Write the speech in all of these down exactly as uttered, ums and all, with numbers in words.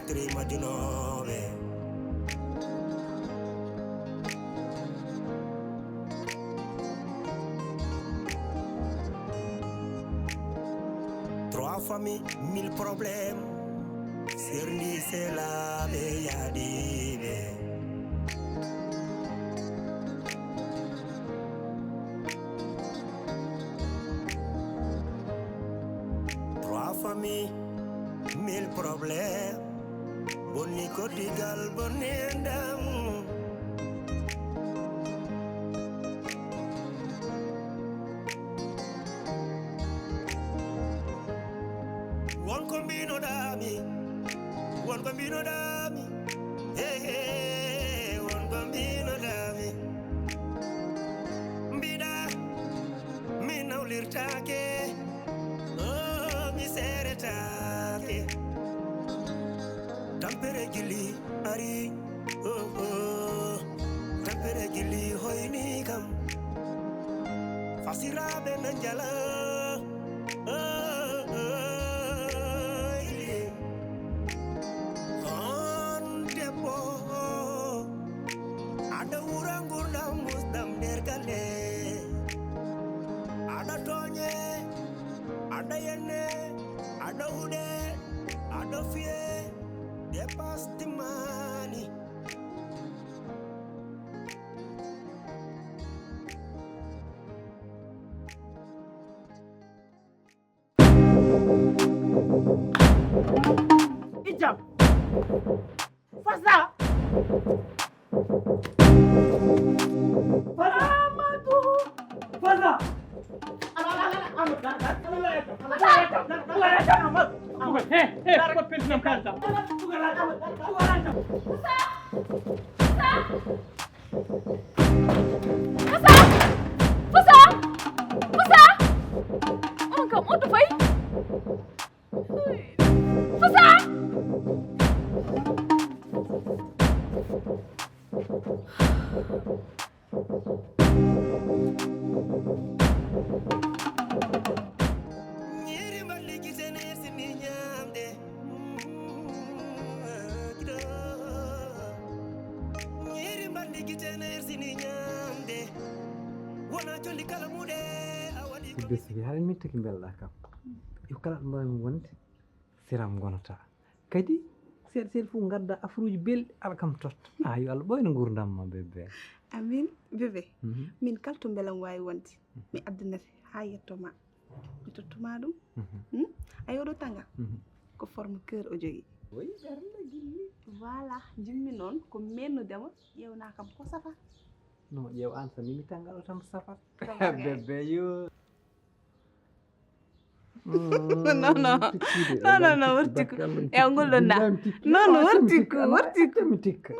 Trima junooɓe. Trois familles, mille problèmes. Serndi selaaɓe yaadiiɓe. Trois familles, mille problèmes. Bonni koddigal, bonni enɗam. Won ko mbinoɗaami, won ko mbinoɗaami. Hey, hey, won ko mbinoɗaami. Mbiɗa mi nawlirtaake, oh, mi seeretaake. Tampere gilli ari, oh, oh. Tampere gilli hoyni kam. Fasiraaɓe na njala, oh, oh, oh. On debbo, aɗa wura ngurdam musdam nder galle. Aɗa tooñe, aɗa yenne, aɗa huɗe, aɗa fiye, dépasse timmaani. Ijam. Fasa. Amadou. Fasa. Hey, hey, ko pelsinam kalta. Fasa! Fasa! Fasa! On kam, on to fayi? Fasa! Ñiiri mballi gite nersini ñaamde. Ñiiri mballi gite nersini ñaamde. Wona condi kala muɗe a waɗi ko. Ɓe sigi hara mi tigi mbelɗa kam. Yo kala ɗo mi wonde. Siram gonata. Kadi, seeɗa seeɗa fof ngadda afruuji belɗi, aɗa kam totta. Ah, yo Allah ɓooyno nguurndam ma, bébé. Amin, bébé. Mhm. Min kala to mbelam waawi wonde, mi addanat haa yetto ma. Mi tottuma ɗum. Mhm. Hmm? A yoɗo tanga? Mhm. Ko forme cœur o jogii. Oyi, ɓernde gilli. Voilà, jimmi noon ko mennudema, ƴeewna kam ko safat. No, ƴeew aan sa mimi tangal o tan safat. Bébé yo. Non, non. Non, non, non, wortiku. E ngol ɗo na. Non, non, wortiku, wortiku. Mi tikka.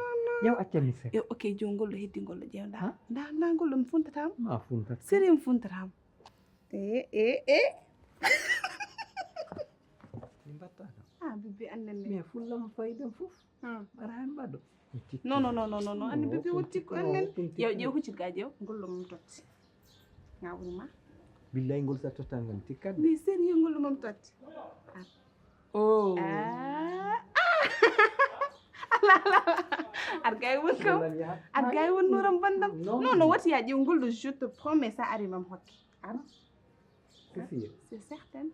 Yaw acca mi sek. Yo, ok, jo ngol ɗo heddi ngol ɗo ƴeew nda. Ha? Nda, nda ngol ɗo mi funtatama. Ma funtat. Sérieux mi funtatama. E, e, e. Min mbatta kam. Ah, bébé annen ne. Mais fulla mo faydam fof. Hmm. Mbaɗa heen mbaɗo. Non, non, non, non, non, non. Anndi bébé won tikku annen. Ƴeew, ƴeew huccit ga ƴeew. Ngol ɗo mum totti. Nga woni ma. Billahi ngol sa totta ngam tikkat. Mais sérieux ngol ɗo mum totti. Ah. Oh. Ah. Ala, ala, ala. Ar gay won kam. Ar gay won nuram bandam. Non, non, wati ya ƴeew ngol ɗo je te promets sa ari mam hokke. Ar. C'est sûr. C'est certain.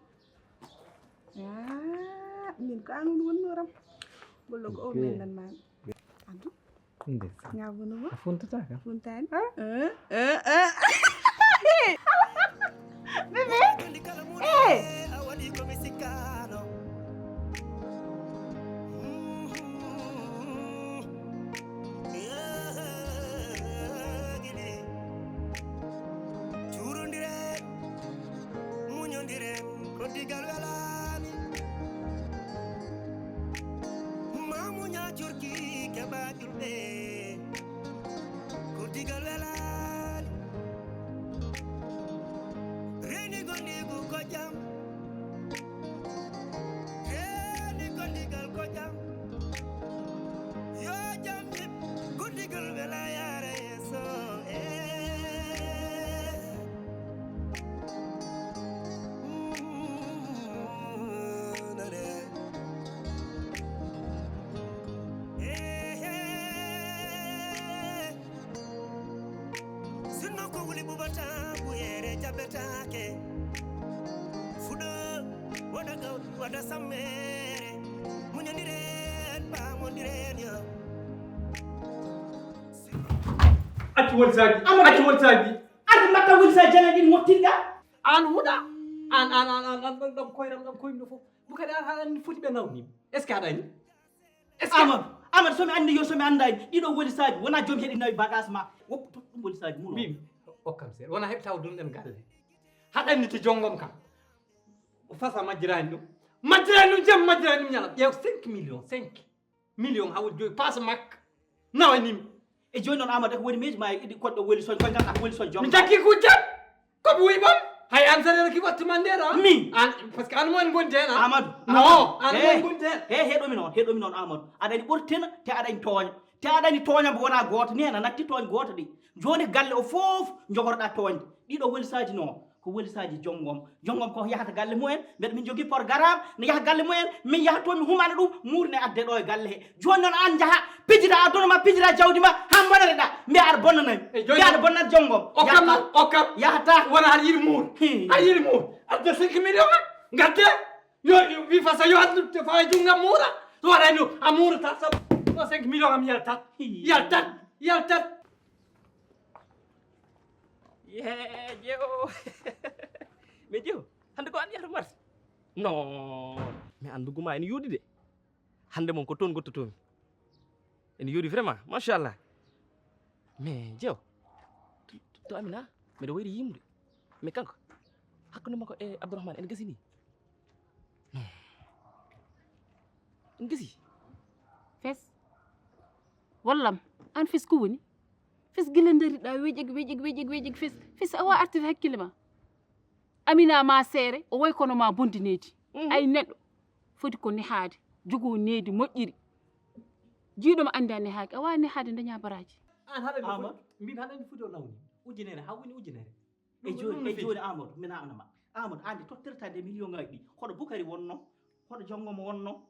Ah, min ko an woni wonnoram. Gollo ko o men nan ma. Andu. Ndeysaan. Nga woni mo. A funtata kam. Funtani. Ah. Eh, eh, eh. Bébé. Eh. Cuurondiren, muñondiren, koddigal welaani. Ma muña curki keɓa julɓe, koddigal welaani. Reeni gondigu ko jam. Reeni gondigal ko jam. Yo jam yimɓe, guddigal wela yaara yeeso, eh. Ko wuli bubata buyere jabetake. Fudo wada gaw wada sammere. Munyondiren pamondiren yo. Accu walisaaji, accu walisaaji. Accu mbatta walisaaji jana ɗin mottinɗa. An huɗa. An an an an an ɗan ɗan koyram ɗan koymi ɗo fof. Bukadi an haɗa anndi foti ɓe nawni. Est-ce que aɗa anndi? Est-ce que Amadou, Amadou, somi anndi yo somi anndani ɗiɗo walisaaji wona joom heɗi nawi bagage ma. Woppu to ɗum walisaaji muno. Min okkam seeɗa wona heɓ taw dunɗen galle. Haɗa anndi to jonngom kam. Fasa majjirani ɗum. Majjirani ɗum jam majjirani ɗum ñalam. Ƴeew cinq millions, cinq millions hawa joyi passe makka. Nawanimi. E jooni noon Amadou ko woni miijo ma e ɗi koɗɗo weli soñ koye ngal ko weli soñ joom. Mi jakki ko jam. Ko ɓe wi ɓam. Hay an sarere ki wattu man ndera. Mi. An parce que an mo en gondi hen. Amadou. No, an mo en gondi hen. He heɗomi noon, heɗomi noon Amadou. Aɗani ɓortina te aɗani tooña. Te aɗani tooña mbo wona gooto ni hen a natti tooñ gooto ɗi. Jooni galle o fof jogorɗa tooñde. Ɗiɗo walisaaji noon. Ko walisaaji jonngom. Jonngom ko yahata galle mumen. Mbeɗa min jogii porgaraam. Mi yaha galle mumen. Min yaha toon mi humana ɗum. Muurne adde ɗo e galle he. Jooni noon aan njaha. Pijira aduna ma pijira jawdi ma. Haa mbonereɗa. Mbiya aɗa bonnanami. Mbiya aɗa bonnat jonngom. Okkam noon okkam. Yahata. Wona aɗa yiɗi muur. Aɗa yiɗi muur. Adde cinq millions ma. Ngadde. Yo wi fasa yo addu fa e junngam muura. So waɗa no a muurata sabu. Ɗo cinq millions am yaltat. Yaltat. Yaltat. Yee jeewo. Mais jeewo, hannde ko an yahata marché? Non. Mais an nduggu ma ene yooɗi de. Hannde moom ko toon gottotomi. Ene yooɗi vraiment, machallah. Mais jeewo, to, to Amina, mbeɗa wayri yimde. Mais kanko, hakkunde makko e Abdourahmane ene gasi ni. Non. Ene gasi. Fes. Wallam, an fes ko woni? Fes gila ndariɗa wejeg wejeg wejeg wejeg fes. Fes awa artude hakkille ma. Amina ma seere o way kono ma bondi needi. Ay neɗɗo foti ko nehaade jogoo needi moƴƴiri. Jiiɗo ma anndi a nehaaki a waawi nehaade dañaa baraaji. An haɗa mi foti min haɗa mi foti o nawni ujunere ha woni ujunere. E jooni e jooni Amadou mi namna ma Amadou an de tottirta de million ngaji ɗi hoɗo Bukari wonno hoɗo jonngo mo wonno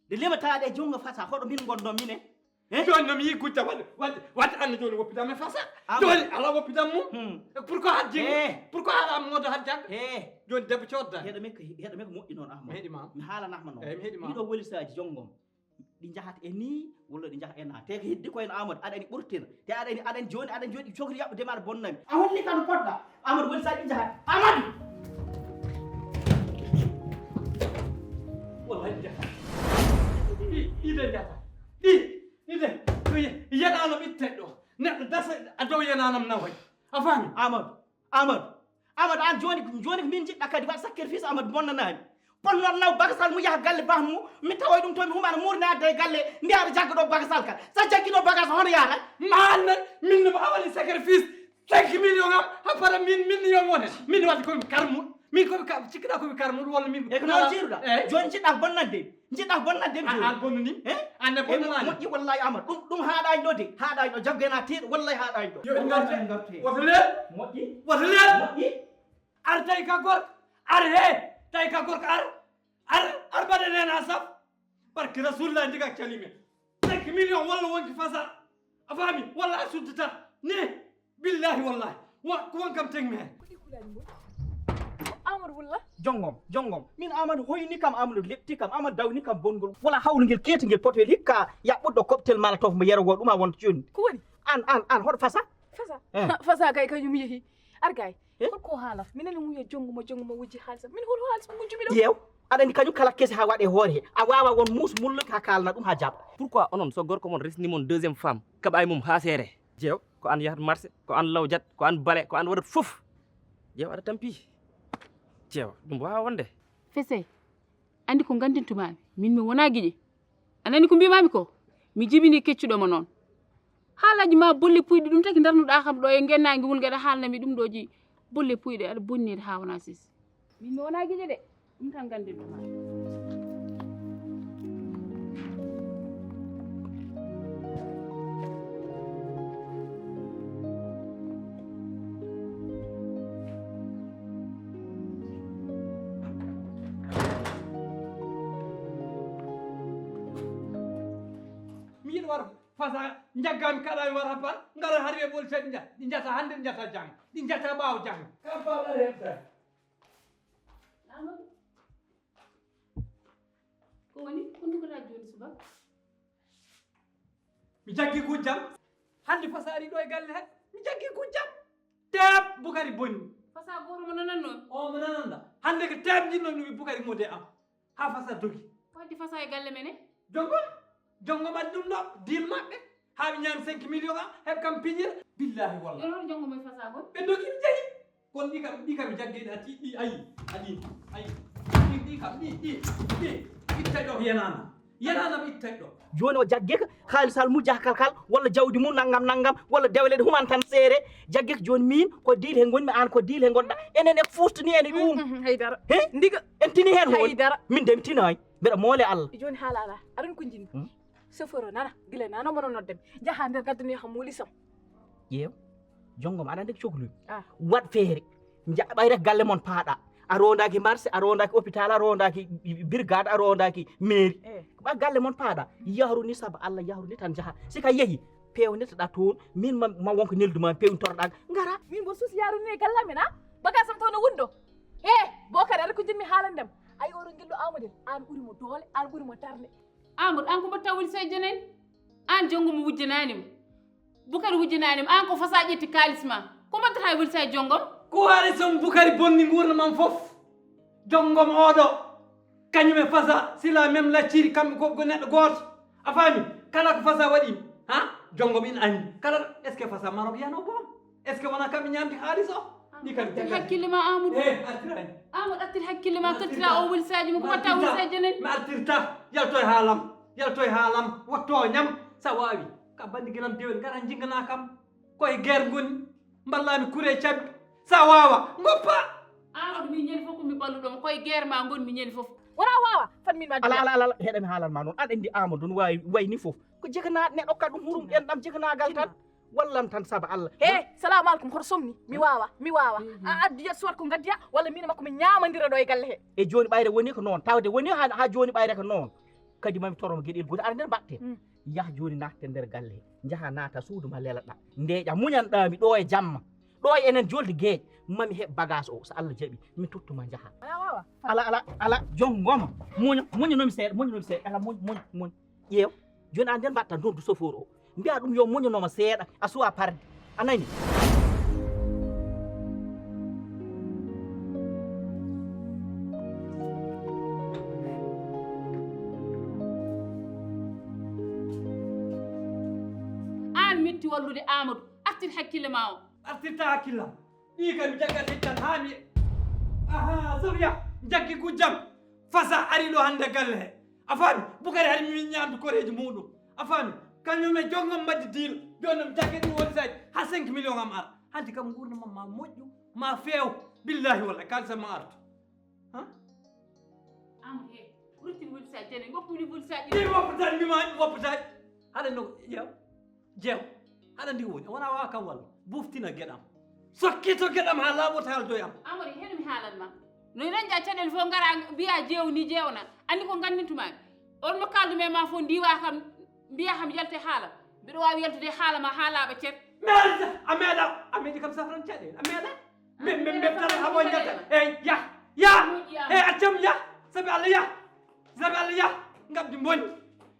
de lemataɗe e junngo fasa hoɗo min gonno mine. Joni nomi yi gujja wadde wadde wadde anna joni woppidam e fasa. Joni ala woppidam mum. Pourquoi har jingo pourquoi har am ngodo har jagga? Joni debbo codda. Heɗo men ko heɗo men ko moƴƴi noon Amadou. Mi heɗima mi haalanama noon. Eyyi mi heɗima. Ɗiɗo wolisaji jonngom ɗi njahat e ni walla ɗi njahat e na te ko heddi ko en Amadou aɗani ɓurtina te aɗani aɗani joni aɗani joni ɗi cokri yaɓɓude ma aɗa bonnami. A holli kam no poɗɗa Amadou woni sa ɗi njahat Amadou. Wallahi ɗi njahat ɗi ɗi de njata ɗi ɗi de ko yenano ɓitten ɗo neɗɗo dasa a dow yenanam nawayi a faami. Amadou. Amadou, Amadou an joni joni ko min jiɗɗa kadi waɗ sacrifice Amadou bonnanami. Ponnoɗo naw bagasal mum yaha galle bah mum mi tawoy ɗum toon mi humana muurne adda e galle mbiya aɗa jagga ɗo bagasal kal sa jaggi ɗo bagas hono yahata? Manne min no mbawa waɗi sacrifice cinq millions am ha para min min yo wone min wadde komi karmul min komi cikkiɗa komi karmul walla min e ko noon jiiruɗa joni jiɗɗa ko bonnande Jiɗɗa ko bonnat dem joni. An bonnani. An ne bonnani. Moƴƴi wallahi Amadou. Ɗum ɗum haɗani ɗo de. Haɗani ɗo jaggu hen ha tiiɗo wallahi haɗani ɗo. Yo en gartu en gartu hen. Woto leel. Moƴƴi. Woto leel. Moƴƴi. Ar tawi ka gorko. Ar he. Tawi ka gorko ar. Ar ar mbaɗen hen ha saf. Barke rasulullah ndiga calimi. Cinq millions walla wonki fasa. A faami walla a suddata. Ni. Billahi wallahi wa ko won kam teng me. Ko ɗi kulaji ngoni? Amadou Wulla. Jongom jongom min Amadou hoyni kam Amadou lepti kam Amadou dawni kam bongol wala hawlugel ketugel potel hikka yaɓɓuɗo cocktail molotov mo yerogol ɗum a wonta jonni. Ko woni? An an an hoɗo fasa? Fasa. Fasa kay kañum yeehi. Ar gay. Hol ko haalata? Minen e mum yo jonngo mo jonngo mo wujji haalisa. Min hol haalis mo wujjumi ɗo? Yeew. Aɗa anndi kañum kala kese haa waɗa e hoore he. A waawaa won muus mulluki haa kaalana ɗum haa jaɓa. Pourquoi onon so gorko mon resni mon deuxième femme kaɓa e mum haa seere? Jeew, ko aan yahat marché, ko aan lawjat, ko aan bale, ko aan waɗat fof. Jeew aɗa tampi. Jeew, ɗum waawaa wonde. Fese, anndi ko nganndintumaami. Min mi wonaa giƴe. A nanii ko mbiimaami ko? Mi jibinii keccuɗo ma noon. Haalaaji maa bolle puyɗi ɗum taki ndarnuɗaa kam ɗo e ngennaagu ngol ngeɗa haalna mi ɗum ɗo ji bolle puyɗi aɗa bonni haa wonaa sis. Min mi wonaa giƴe de, ɗum tan nganndintu maa. Mi yiɗi waro. Fasa, njaggaami kaɗa mi wara par, ngara hari ɓe ɓoli seeɗa nja-, ɗi njata hannde, ɗi njata janngo, ɗi njata ɓaawo janngo. Kam paaɗa heɓta. Amadou. Ko woni? Ko ndugata jooni subaka? Mi jaggi gujjam. Hannde Fasa ari ɗo e galle he. Mi jaggi gujjam. Teep Bukari bonni. Fasa gooto mo nanannoo? O mo nananda. Hannde ko teep jinnoo mi Bukari mode am. Haa Fasa dogi. Ko addi Fasa e galle men he? Jonngom. Jonngom addi ɗum ɗo. Deal maɓɓe. Haa ɓe ñaami cinq millions am. Heɓ kam piñir. Billahi wallahi. Yo hoto Jonngom e Fasa kon? Ɓe dogi ɓe jehi. Kono ɗi kam, ɗi kam mi jagge ɗi a ti-, ɗi ayi, a ɗi, ayi. Ɗi, ɗi kam, ɗi, ɗi, ɗi, ittay ɗo ko yenaana. Yenaana mi ittay ɗo. Jooni o jagge ka, haalis hal mu jahkal kal, walla jawdi mum nanngam nanngam, walla dewle ɗe human tan seere. Jagge ka jooni min, ko diil he ngonmi, aan ko diil he ngonɗa. Enen e fuustu ni ene ɗum. Mm, mm, haydara. He? Ndiga. En tini heen hon. Haydara. Min de mi tinaay. Mbeɗa moole Allah. Jooni haala alaa. Aɗa ko njinmi. Hmm? Chauffeur o nana, gila nana mboɗo noddami. Njaha nder ngaddanoya kam walisam. Ƴeew, jonngom aɗa anndi ko cohluɗo. Ah. Waɗ feere, njaɓay rek galle mon paaɗa. A rondaaki marché, a rondaaki hôpital, a rondaaki brigade, a rondaaki mairie. Eh. Ɓa galle mon paaɗa. Yahru ni sabu Allah, yahru ni tan njaha. Si ka yehi, peewnitoɗa toon, min ma, ma wonko neldu ma, peewnitoɗa, ngara. Min mboɗo suusi yahru ni e galle amen, a? Bagage am taw no woni ɗo. Eh, Bokar, aɗa ko jinmi haalande ma. Ayi, oɗo ngilɗo Amadou, aan ɓuri mo doole, aan ɓuri mo darnde. Amadou, aan ko mbaɗta woni sa e janani? Aan jonngom wujjanaani mo. Bukari wujjanaani mo. Aan ko Fasa ƴetti kaalis ma. Ko mbaɗtataa e woni sa e jonngom? Ko haali son Bukari bonni nguurndam am fof. Jonngom oɗo. Kañum e Fasa, sila même lacciri, kamɓe ko, ko neɗɗo gooto. A faami? Kala ko Fasa waɗi, ha? Jonngom ina anndi. Kala, est-ce que Fasa Maroc yano boom? Est-ce que wona kamɓe ñaamdi haalis o? Ni kam artir hakkille ma, Amadou. Eh, artirani. Amadou, artir hakkille ma, tottira o walisaaji mo, ko watta walisaaji janani. Mi artirta. Yalto e haalam. Yalto e haalam. Wotto ñam. Sa waawi. Ka bandi gilam dewel, ngara jingana kam. Koye guerre ngoni. Mballami kure cabbi. Sa waawa, ngoppa. Amadou, min ñande fof ko mi balluɗo mo. Koye guerre ma ngon mi ñande fof. Wona waawa. Fan min ma ala, ala, ala, ala. Heɗa mi haalan ma noon. Aɗa anndi Amadou no waawi, wayi ni fof. Ko jegana neɗɗo ka ɗum hurum en ɗam jeganaagal tan. Wallam tan saba Allah. He, salamu alaikum, hoto somni? Mi waawa, mi waawa. A addi yet suwat ko ngaddiya, walla min e makko mi ñaamandira ɗo e galle he. E jooni ɓayre woni ko noon, tawde woni ha, ha jooni ɓayre ko noon. Kadi mami toro mo geɗel gotel, aɗa nder mbaɗten. Mm. Yah jooni natten nder galle he. Njaha naata suudu ma lelaɗa. Ndeeƴa muñanɗa mi ɗo e jamma. Ɗo e enen jolde geeƴ. Mami heɓ bagage o, so Allah jaɓi, mi tottuma njaha. Ala, ala, ala, jongoma. Muña, muña nomi seeɗa, muña nomi seeɗa. Ala, muñ, muñ, muñ. Ƴeew, jooni aan nden mbaɗta noddu chauffeur o. Mbiya ɗum yo muñanoma seeɗa, a suwa parde. A nani? Aan metti wallude Amadou, artir hakkille ma o. Artirta hakkillam. Ɗi kam mi jaggat heccan haa mi. Aha, Sofiya, jaggi gujjam. Fasa ari ɗo hannde galle he. A faami? Bukari hari mi ñaamdu koreeji muɗum. A faami? Kañum e jongam mbaɗi deal. Jooni mi jagge ɗi woni saji. Ha cinq millions am ara. Hanti kam nguurndam ma moƴƴu, ma feew. Billahi wallahi, kalisam ma artu. Ha? Amadou he, ruttin woni saji jene, ngoppu ni woni saji. Ɗi woppataji, mbima ɗi woppataji. Haɗa no, ƴeew. Jeew, aɗa anndi ko woni, wona wawa kam walla buftina geɗam. Sokkito geɗam haa laaɓoto haaldo e am. Amori, heno mi haalan ma. No ranja caɗel fof ngara mbiya jeew ni jeewna. Anndi ko nganndintuma mi. On no kaldu me ma fof ndiwa kam, mbiya kam yalte haala. Mbiɗo waawi yaltude haala ma haa laaɓa cet. Meeɗa, a meeɗa, a meeɗi kam safran caɗel, a meeɗa. Min, min, min tan abo njata. Ey, yah, yah. Ey, accam yah. Sabi Allah yah. Sabi Allah yah. Ngabdi mboni.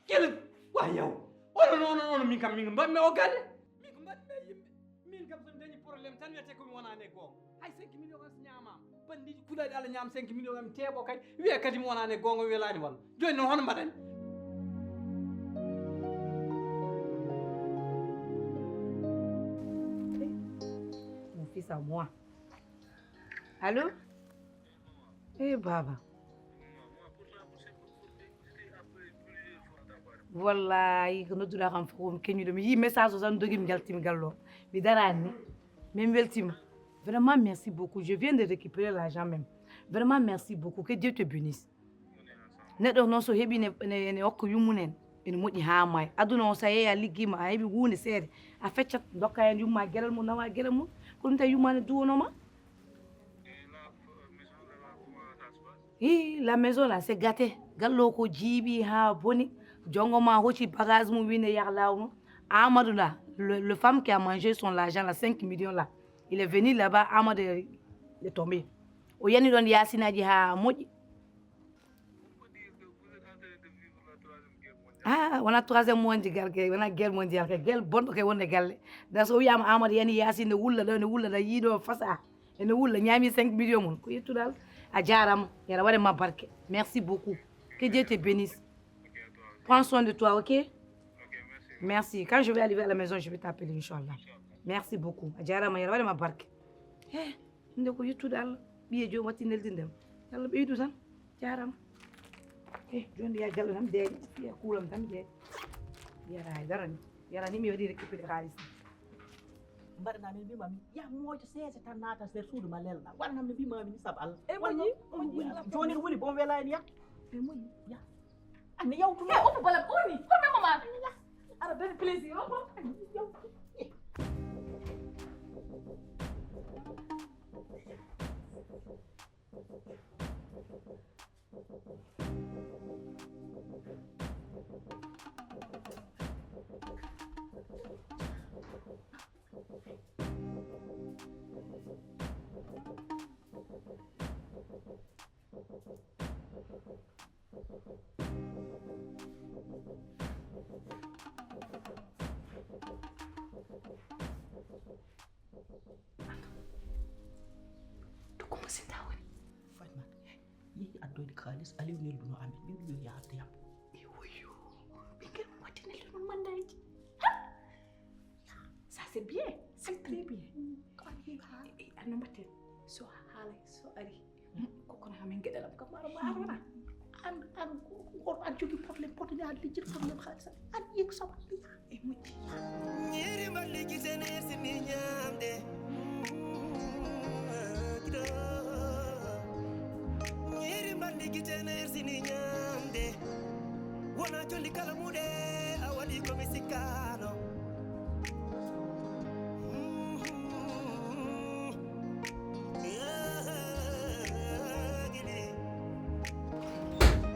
Kila, wa yaw. Ono, ono, ono, min kam, min mbaɗmi o galle. Min ko mbaɗmi e yimɓe. Min kam, so mi dañi problème tan, wiyete ko mi wonani e goonga. Hay cinq millions kan so ñaamaama. Bandiji kuɗaɗi Allah ñaama cinq millions kan, mi teeɓo kadi. Wiye kadi mi wonani e goonga, welani walla. Jooni noon, hono mbaɗanmi? Mon fils à moi. Allô? Eh, baaba. Wallahi, ko nodduɗaa kam fof, mi keñuɗo. Mi yii message o tan, dogi mi njalti mi gallo. Mi daraani ni. Mais mi weltima. Vraiment, merci beaucoup. Je viens de récupérer l'argent même. Vraiment, merci beaucoup. Que Dieu te bénisse. Neɗɗo noon so heɓi ne, ne, ne hokka yummunen. Ene moƴƴi haa maayi. Aduna o so a yeeyi a liggiima, a heɓi huunde seeɗa. A feccat, ndokka heen yumma geɗal mum, nawa geɗal mum. Ko ɗum tawi yumma ne duwanoo ma. Hi, la maison là, c'est gâté. Gallo ko jiiɓi haa boni. Jongo ma hocci bagage mum, winde yah laawol mum. Amadou là, le, le femme qui a mangé son l'argent là, cinq millions là, il est venu là-bas, Amadou est tombé. O yani ɗon Yasinaji ha moƴƴi. Ah, wona troisième mondial ke, wona guerre mondiale ke, guerre bonɗo ke wonde galle. Da so wiyama Amadou yani Yasine ne wulla ɗo, ne wulla ɗo, yiiɗo fasa. Ene wulla, ñaami cinq millions mum. Ko yettude Allah. A jaarama. Yo Allah waɗe ma barke. Merci beaucoup. Que Dieu te bénisse. Prends soin de toi, ok? Merci. Quand je vais arriver à la maison, je vais t'appeler, inchallah. Merci beaucoup. A jaarama, yo Allah waɗe ma barke. Eh, nde ko yettude Allah. Ɓiye joom watti neldindema. Yo Allah ɓeydu tan. Jaarama. Eh, joni ya galle tan deeƴa. Ya kuulam tan deeƴa. Yara hay dara ni. Yara ni mi waɗi récupéré xaalis. Mbaɗana min mbima mi ya moojo seese tan naata nder suudu ma lelna. Waɗana min mbima mi ni sab Allah. E moƴƴi, moƴƴi. Joni woni bon wela en ya. E moƴƴi. Ya. Anne yawtu. E opo balam oni. Ko men mama. Ara ben plaisir opo. Yawtu. To ko musidɗa woni? Fatma yehi addoyde kaalis, Aliou nelduno amen, ɓe ɓiyo yahatde yam. E woyo, ɓinngel mum waɗde nelde noon mandaji. Ha? Ça c'est bien, c'est très bien. Ko an heewi haa e anno mbatten. So haalay, so ari. Ko kono haa min geɗalam kam maro maro na. An an ko an jogi problème potoña lijjir problème xaalis. An yek so e moƴƴi. Ñiiri mballi gite nersini ñaamde. Ñiiri mballi gite nersini ñaamde. Wona jolli kala muɗe a waɗi ko mi sikkaano.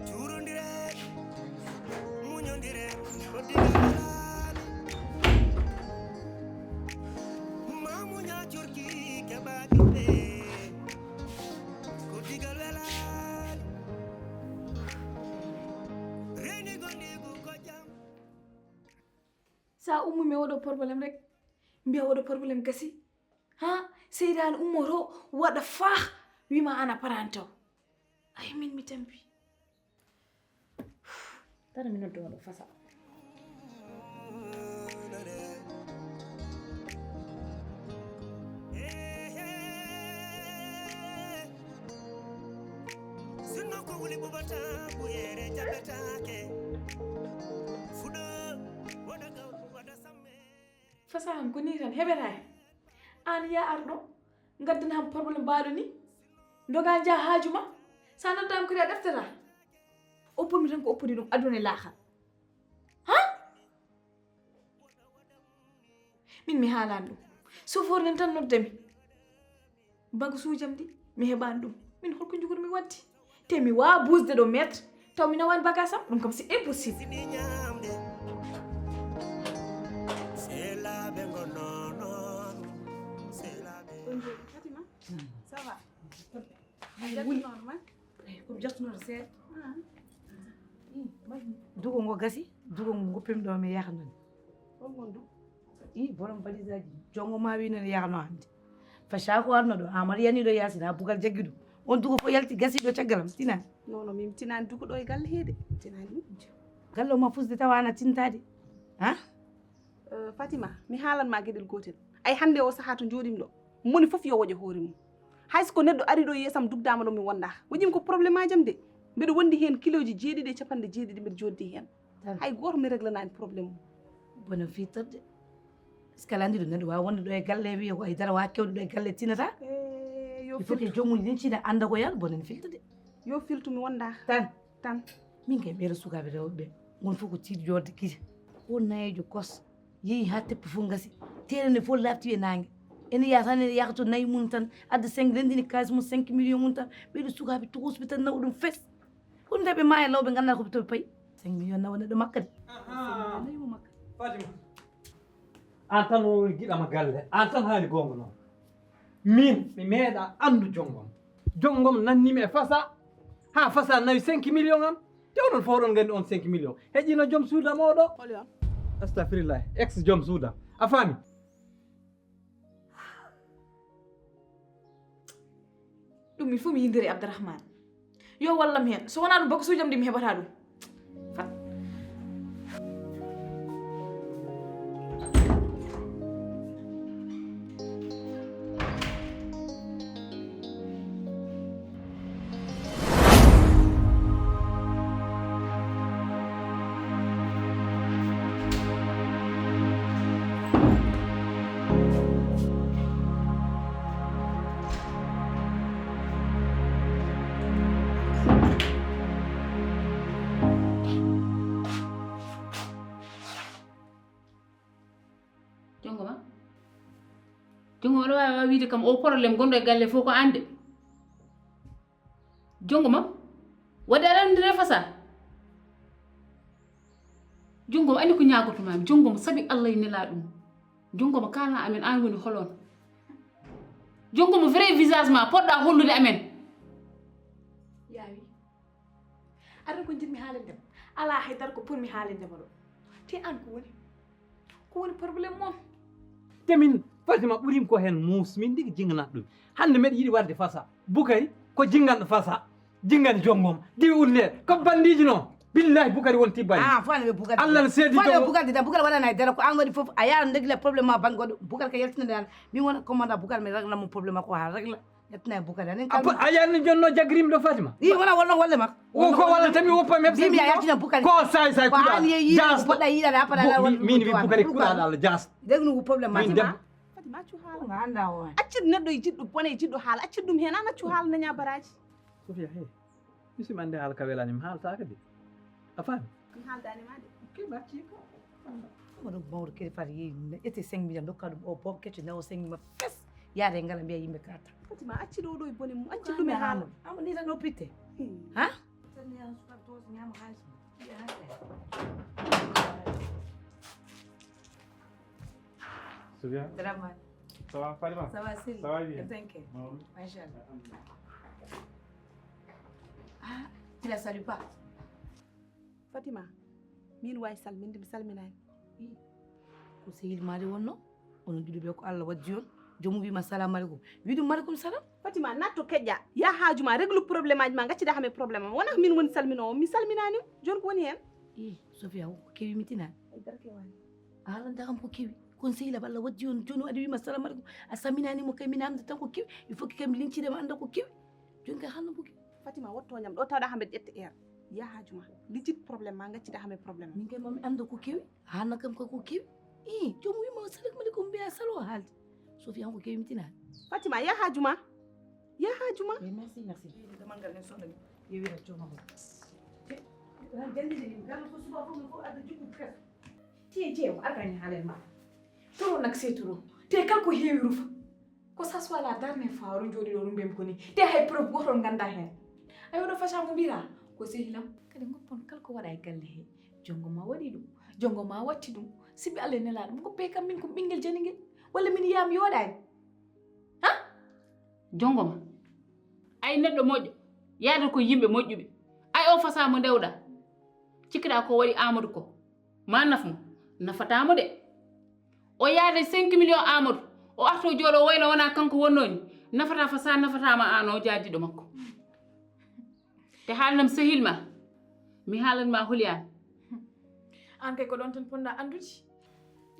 Juurondire, muñondire, ko digal welaani. Ma muña curki keɓa ɓiɓɓe, ko digal welaani. Reeni gondigu ko jam. Sa ummi mi oɗo problème rek, mbiya oɗo problème gasi. Ha, seydaani ummoto waɗa faa wima ana paranto. Ay min mi tampi. Tara mi noddo waɗo fasa. Sinno ko wuli bubata buyere jabetake. Fudo wada gaw wada samme. Fasahan ko ni tan heɓetaani. Aan ya arɗo ngaddan ham problème baaɗo ni. Ndoga nja haaju ma. Sa noddaama kadi a ɗeftata. Oppumi tan ko oppudi ɗum aduna e laaxal. Ha? Min mi haalan ɗum. Sofor nen tan noddami. Bagasuujam ɗi mi heɓaani ɗum. Min holko njogormi waɗde? Te mi waawa buusde ɗo maître taw mi nawaani bagage am, ɗum kam c'est impossible. Selaɓe gonno noon. Selaɓe. Bonjour Fatima. Ça va? A jattunoon ma? Ko mi jattunoon seeɗa. Dugo ngo gasi, dugo ngo goppimi ɗo mi yaha noon. Holngon dugo? I borom balisaji jongo ma wi noon yahno hannde. Faca ko arno ɗo Amar yani ɗo yasina bugal jaggi ɗum. On dugo fof yalti gasi ɗo caggal am tinani. Non non min tinani dugo ɗo e galle heede tinani ɗum. Galle o ma fusde tawa ana tintade. Ha? Eh, Fatima, mi haalan ma geɗel gootel. Ay hannde o sahaa to njooɗim ɗo, moni fof yo woƴo hoore mum. Hay so ko neɗɗo ari ɗo yeesam dugdama ɗo mi wonda. Woƴim ko problème ajam de. Mbeɗo wondi heen kilooji jeeɗiɗi e capanɗe jeeɗiɗi mbeɗo jooɗdi heen. Tan. Hay gooto mi reglanaani problème mum. Bono firtorde. Est-ce que aɗa anndi ɗum neɗɗo waawa wonde ɗo e galle wiya ko hay dara waawa kewde ɗo e galle tinata? Eh, yo il faut que joomum nin cina annda ko yal bonen filtde. Yo filtu mi wonda. Tan. Tan. Min kay ɓeeɗo sukaaɓe rewɓe ɓe, ngon fof ko tiiɗi joorde gite. O nayeejo kos, yehi haa teppa fof ngasi. Teere nde fof laaɓti e naange. Ene yaha tan, ene yaha to nayi mum tan, adda cinq, renndini kaalis mum cinq millions mum tan. Ɓeeɗo sukaaɓe tokosuɓe tan nawa ɗum fes. Ko ɗum tawi ɓe maaya law ɓe nganndaa ko ɓe to ɓe payi. Cinq millions nawa neɗɗo makka de. Ahaa. Nayi mo makka. Fatima. An tan o woni giɗama galle, an tan haali goonga noon. Min, mi meeɗa anndu jonngom. Jonngom nanni mi e fasa, haa fasa nawi cinq millions am. Te onon fof oɗon nganndi on cinq millions. Heƴino joom suudam oɗo. Holi on? Astafirullah, ex joom suudam. A faami? Ɗum min fof mi yindiri Abdourahmane. Yo wallam heen. So wonaa ɗum, bakasuuji am ɗi mi heɓataa ɗum. Fat. Jonngo ma? Jonngo ma, aɗa waawi wiide kam o problème gonɗo e galle fof ko aan de. Jonngo ma? Waɗi aɗa anndi refasa? Jonngo ma, anndi ko ñaagoto maami. Jonngo ma, sabi Allah e nelaaɗo mum. Jonngo ma, kaalna amen, aan woni holon? Jonngo ma, vrai visage ma, poɗɗa hollude amen. Yaawi. Aɗa ko njiɗmi haalande ma. Alaa hay dara ko potmi haalande ma ɗo. Te aan ko woni? Ko woni problème mon? Te min, Fatima, ɓurim ko heen muus. Min ndigi jinganat ɗum. Hannde mbeɗa yiɗi waɗde fasa. Bukari, ko jinganɗo fasa. Jingani jonngom. Diwi ulle. Ko bandiiji noon. Billahi Bukari won tibbani. Ah, fo ane ɓe Bukari. Allah no seedi fo ane ɓe jonngom. Bukari dan Bukari waɗana e dara ko aan waɗi fof. A yaara ndegila problème ma bannge goɗɗo. Bukari ka yaltina dan. Min wona commandant Bukari mi ragla mo problème makko haa ragla. Ƴettana e Bukari anen. A po- a yaani jonno jaggiriimi ɗo Fatima. Ii wona wonno wolle makko. O ko walla tan mi woppa mi heɓa. Mbimi a yaltina Bukari. Ko saay saay ko kuɗaal. An yeyi ko poɗɗa yiɗade a paɗa. Min mi Bukari kuɗaal Allah jaas. Degnu ko problème ma. Min debbo. Fatima accu haala. Nga anda o. Accir neɗɗo e jiɗɗo bone e jiɗɗo haala accir ɗum heen an accu haala naña baraji. Sofiya he. Bisimilla nde haala ka welani mi haaltaaka de. A faami? Mi haaldaani ma de. Ke bacci ko. Moɗo mawɗo kadi fati yeeyi ete cinq mille dokka ɗum o boom kecco nawo cinq mille fes yaade e ngala mbiya yimɓe kata. Fatima acci ɗo ɗo e bone mum acci ɗum e haala. Amo ni tan o pitte. Ha? C'est bien. Dramane. Ça va, Fatima? Ça va, Sylvie? Ça va bien. Et thank you. Machallah. Ah, tu la salues pas? Fatima, min wawi salminde mi salminani. Ko sehil maade wonno? Onon ɗiɗo ɓe ko Allah waddi on. Joomum wima salamu aleykum. Wi ɗum malekum salam. Fatima natto keƴƴa ya haaju ma réglu problème aji ma gaccida hame problème am wona min woni salminowo mi salminani on joni ko woni hen? I Sofia ko kewi mi tinani. Ay dara kewani. A haalanta kam ko kewi. Kon sehil am Allah waddi on joni o adi wima salamu aleykum. A salminanimo kay min amda tan ko kewi. Il faut que kay mi lincide ma anda ko kewi. Joni kay haalno buki. Fatima wotto ñam ɗo tawɗa ha mbeɗa ƴetta heure. Ya haaju ma lijjit problème ma gaccida hame problème. Min kay mami anda ko kewi. Haalna kam kay ko kewi. I joom wima salamu aleykum mbiya salo haalde. Sofi an ko kewi mi tinani. Fatima ya haaju ma. Ya haaju ma. Merci merci. Damal ngal nen soɗami. Yewira jooma mo. Jandide min galo ko suba fof min fof adda jukku kas. Te jeewo argani haalel ma. Toro nak se toro. Te kala ko heewi rufa. Ko ça soit la dernière fois oɗon jooɗi ɗo ɗum ɓen koni te hay preuve goto on ganda hen. Ay oɗo faca mo mbira ko sehilam kadi goppon kala ko waɗa e galle he. Jongo ma waɗi ɗum. Jongo ma watti ɗum. Sibi Allah nela ɗum goppe kam min ko ɓingel jani ngel. Walla min yiyam yoɗani. Ha? Jongo ma. Ay neɗɗo moƴƴo yaada ko yimɓe moƴƴuɓe. Ay o fasa mo ndewɗa. Cikkiɗa ko waɗi Amadou ko ma naf mo. Nafata mo de. O yaada cinq millions Amadou o arto jooɗo wayno wona kanko wonnoni. Nafata fa sa nafatama an o jaajiɗo makko. Te haalnam sehil ma mi haalanma holi an. An kay ko ɗon tan ponɗa andude.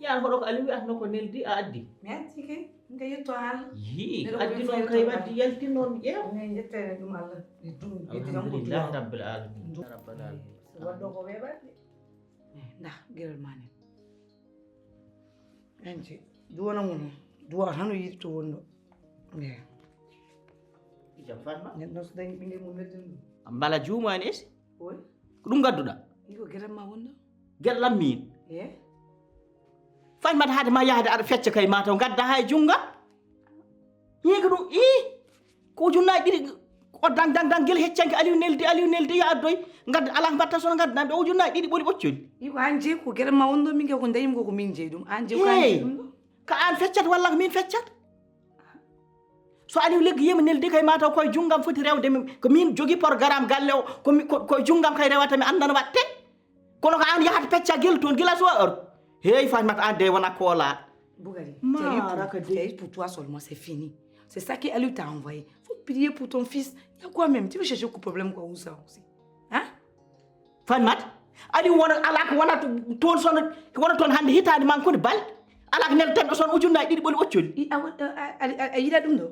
Yaan hoɗo ko aliwi atno ko neldi a addi. Mi addi kay nga yetto Allah. Yi addi noon kay waddi yalti noon ƴeew. Yettere ɗum Allah. Alhamdulillahi rabbil alamin. Rabbil alamin. Wadɗo ko weɓaɗe. Nda gerol ma nen. Ence duwana mum duwa hano yiɗi to wonno. Jam fatma. Neɗɗo so dañi ɓingel mum weddin ɗum. Mbala juuma en esi. Oy. Ko ɗum ngadduɗa? Iko geɗam ma wonno. Geɗalam min. E. Fatma haade ma yahde aɗa fecca kay ma taw ngadda hay junnga. Yiga ɗum i. Ko junnaji ɗiɗi. O dang dang dang gila heccanke Aliou neldi, Aliou neldi, ya addoy. Ngad ala mbatta son ngad nambe o ujunna didi boli boccol. Iko an jeyi ko gere ma wondo min ko dayim ko ko min jeyi dum an jeyi ko an jeyi dum. Ka an feccat walla ko min feccat? So Aliou leggi yema neldi kay mataw koye junngam foti rewde mi ko min jogi programme galle o ko mi- ko- koye junngam kay rewata mi anndan watte. Kono ko an yahata pecca gila toon gila so or. Hey Fatmata an de wona koolaɗo. Bougari, t'as eu pour, t'as eu pour toi seulement, c'est fini. C'est ça que Aliou t'a envoyé. Faut prier pour ton fils. Il y a quoi même? Tu veux chercher le problème quoi où ça aussi? Hein? Fatmata Aliou wona ala ko wona toon sono wona toon hannde hitaande man koni balɗe ala ko neltanɗo sono ujunnaji ɗiɗi ɓoli ɓoccoli. A yiɗa ɗum ɗo?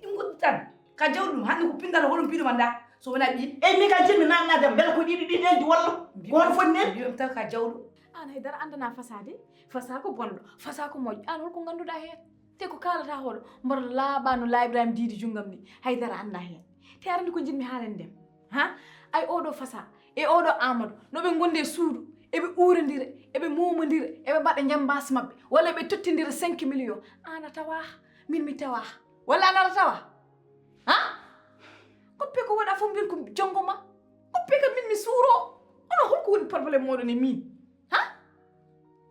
Ɗum goɗɗum tan. Ka jawɗum hannde ko pindata hoɗum piɗo ma nda so wona ɓiye. Eyyi min ka jinmi namnade mbela ko ɗiɗi ɗi neldi walla ko hono foti neldi. Mbiyam tan ka jawɗo. An haydara andana fasade fasa ko bonɗo fasa ko moƴƴo an holko ganduɗa hen? Te ko kalata hoɗo mboɗo laaɓa no laaɓirami diidi junngam ni haydara anda hen. Te arani ko jinmi haalande ma ha ay oɗo fasa e oɗo amadou no ɓe gonde suudu eɓe uurondira eɓe momondira eɓe mbaɗa njambaas maɓɓe walla eɓe tottindira cinq millions an a tawaha min mi tawaha walla an aɗa tawa ha? Koppe ko waɗa fof mbin ko jonngo ma koppe kam min mi suuro. Onon holko woni probléme moɗon e min? Ha?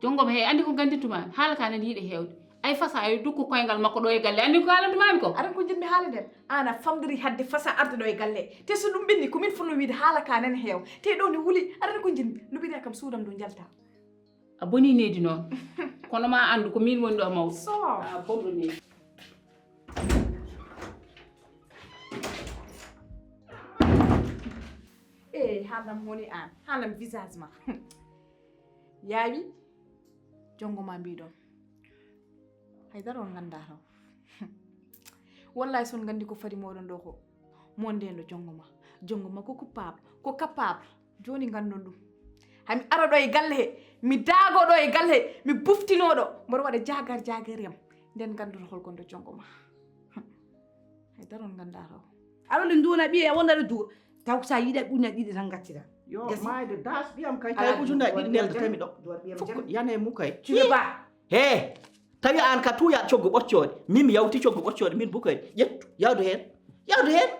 Jonngo ma he andi ko gandituma haala ka nani yiɗe hewde ay fasa yo dukko koyngal makko ɗo e galle andi ko haalantumami ko aran ko jinmi haala nden an a famdiri hadde fasa arde ɗo e galle te so ɗum ɓenni ko min fonno wiide haala ka nani heew te ɗo ne wuli aran ko jinmi luɓiɗa kam suudam ɗo jalta. A boni nedi noon kono ma andu ko min woni ɗo mawɗo. So a bonɗo nedi. Eey haalam woni aan haalam visage ma yaawi. Jonngo ma mbiɗon haydara on ngannda taw. Wallahi son nganndi ko fadi moɗon ɗo ko mon ndendo jonngo ma. Jonngo ma ko coupable ko capable. Jooni nganndon ɗum. Hami ara ɗo e galle he mi daago ɗo e galle he mi buftinoɗo mboɗo waɗa jagar jagar yam. Nden nganndoto holko ndo jonngo ma. Hay dara on ngannda taw. Aɗa woni nduwona ɓiye a wonda ɗo duwa taw sa yiɗa ɓuña ɗiɗi tan gaccita. Yo maayde das ɓiyam kay tawi ujunnaji ɗiɗi neldatami ɗo. Fof ko yana e mum kay. He tawi an ka tuya coggu ɓoccooɗe min mi yawti coggu ɓoccooɗe min bukari ƴettu yawdu heen. Yawdu heen.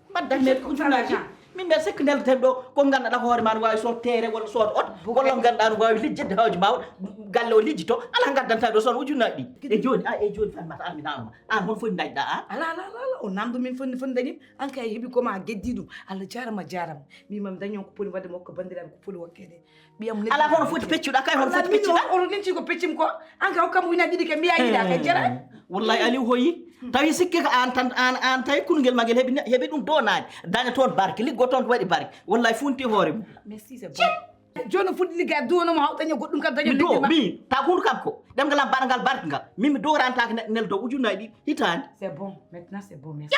Mbaɗ dañde ko ujunnaji min mbeɗa sikki neldaten ɗo ko ganduɗa ko hoore ma no wawi sod teere walla sod ot walla ko ganduɗa no wawi lijjidde hawji ma galle o lijjito ala gaddanta ɗo son ujunnaji ɗi e joni a e joni famata an mi namma an hol foti dañɗa an ala ala ala o namdo min fonni fonni dañim an kay heeɓi koma geddi ɗum allah jarama jarama mbimam dañon ko poli wadde makko bandiraɓe ko poli wakkede ɓiyam ne ala hono foti peccuɗa kay hono foti peccuɗa oɗo ninti ko peccim ko an ka hokkam wina ɗiɗi ke mbiya yiɗa kay jara wallahi aliou hoyi tawi sikke ko an tan an an tawi kunugel ma ngel heɓi heɓi ɗum donade daña toon barke liggo toon waɗi barke wallahi funti hoore mum joni fuɗɗi ligga duwonomo haw daña goɗɗum kam daña do mi ta hundu kam ko ɗemgal am baɗangal barke ngal min mi dowrantaka neldo ujunnaji ɗi hitande c'est bon maintenant c'est bon merci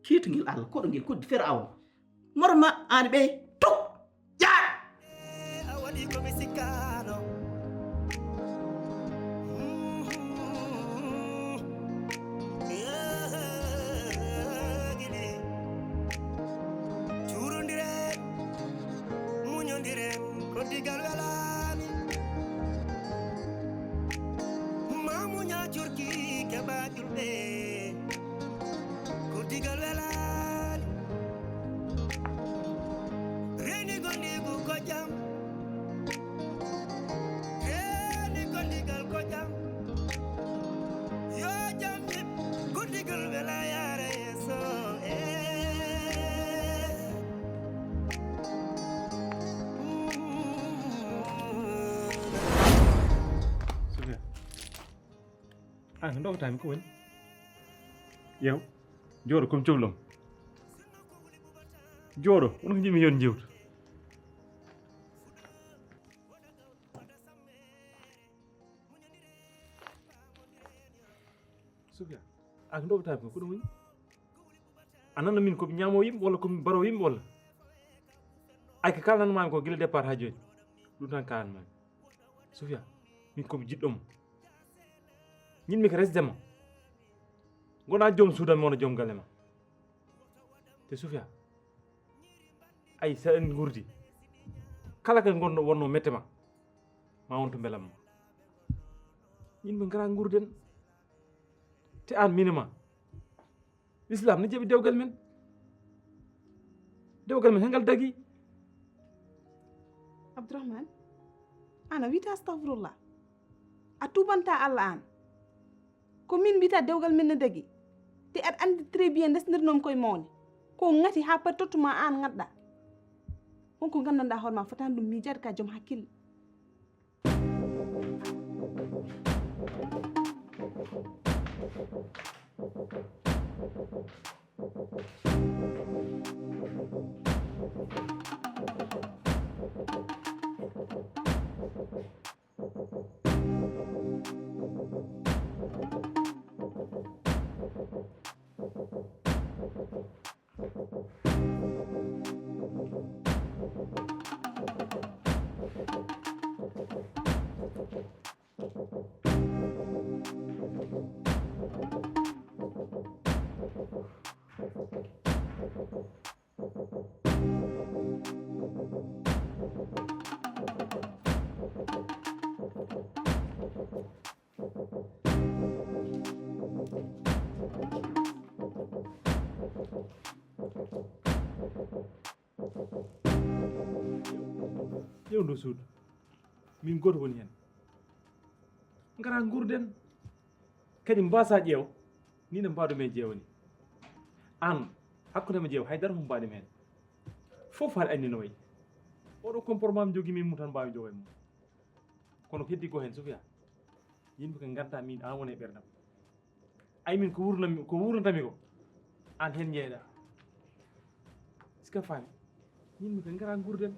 kiitugel allah koɗogel koddi firawn Morma an ɓe tuk ƴaar. A waɗi ko mi sikkaano. Cuurondiren, muñondiren, ko digal welaani. Ma muña curki keɓa julɓe. Ko digal welaani. Reeni gondigu ko jam. Reeni gondigal ko jam. Yo jam yib. Ko digal wela yaara yeeso. Sufiya. An ko ndogotami ko woni? Yew. Jooɗo komi cohlom. Jooɗo won ko jiɗmi yon jewta. Sufiya, an ko ndogotami ko ko ɗum woni? A nana min komi ñaamo yimɓe walla komi baro yimɓe walla? Ay ko kalnanmami ko gila départ ha joni. Ɗum tan kalnanmami. Sufiya, min komi jiɗɗomo. Ñinmi ko resde ma. Gona joom suudan mi wona joom galle ma. Te Sufiya, ay sa en gurdi. Kala ka gonno wonno mette ma. Ma won to belam ma. Ñinmi gara gurden. Te an minima. L'islam ne jaɓi dewgal men. Dewgal men, he ngal dagi. Abdourahmane, aan a wiyta astahfirullah. A tuubanta Allah aan. Ko min mbiyta dewgal men ne dagi. Te aɗa anndi très bien ndesndirnoomi koye mawni. Ko ŋati haa pati tottu ma aan ŋatɗa. Won ko nganndanɗaa hoore ma fotaani ɗum miijaade ka joom hakkille. Ƴeew ndu suudu. Min gooto woni heen. Ngara nguurden. Kadi mbaasa ƴeew. Ni no mbaadu men jeew ni. Aan, hakkunde men jeew, hay dara humpaani heen. Fof haali anni no wayi. Oɗo comportement mi jogii min mum tan mbaawi jogo e mum. Kono ko heddi ko heen, Sofia. Yimɓe ko ngannda min aan woni e ɓerdam. Ay min ko wurnami, ko wurnatami ko. Aan heen njeeyɗa. Est-ce que a faami? Min mi ko ngara nguurden.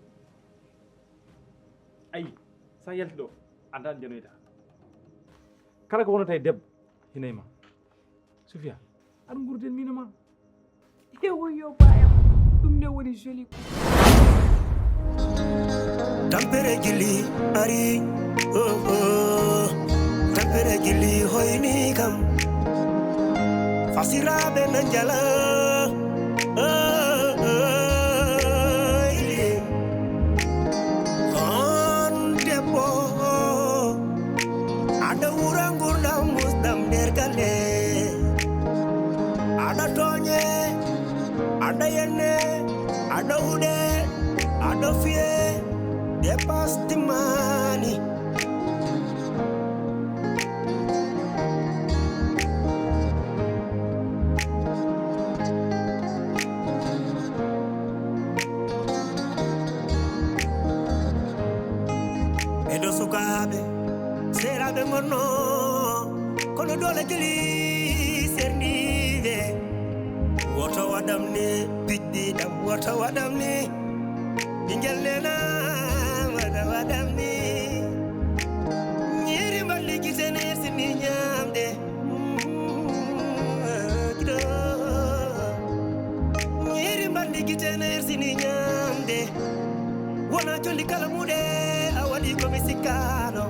Ayi, sa yalti ɗo, a ndaat janoyta. Kala ko wonata e debbo, hina e ma. Sofia, ar nguurden min e ma. Ewo yo ba em. Ɗum ne woni joli. Tampere gili ari, oh, oh. Tampere gili hoyni kam. Fasiraaɓe na njala, oh, oh, yeah. On debbo, aɗa wura ngurdam musɗam nder galle. Aɗa tooñe, aɗa yenne, aɗa huɗe, aɗa fiye, dépasse timani. Ɓeɗo sukaaɓe, seeraaɓe ngonno, kono doole gili serniiɓe. Woto waɗam ni, piɗɗi ɗam, woto waɗam ni. Ɓingel nena, woto waɗam ni. Ñiiri mballi gite ne sini ñaamde. Gido. Ñiiri mballi gite ne sini ñaamde. Wona jolli kala muɗe, a waɗi ko mi sikkaano.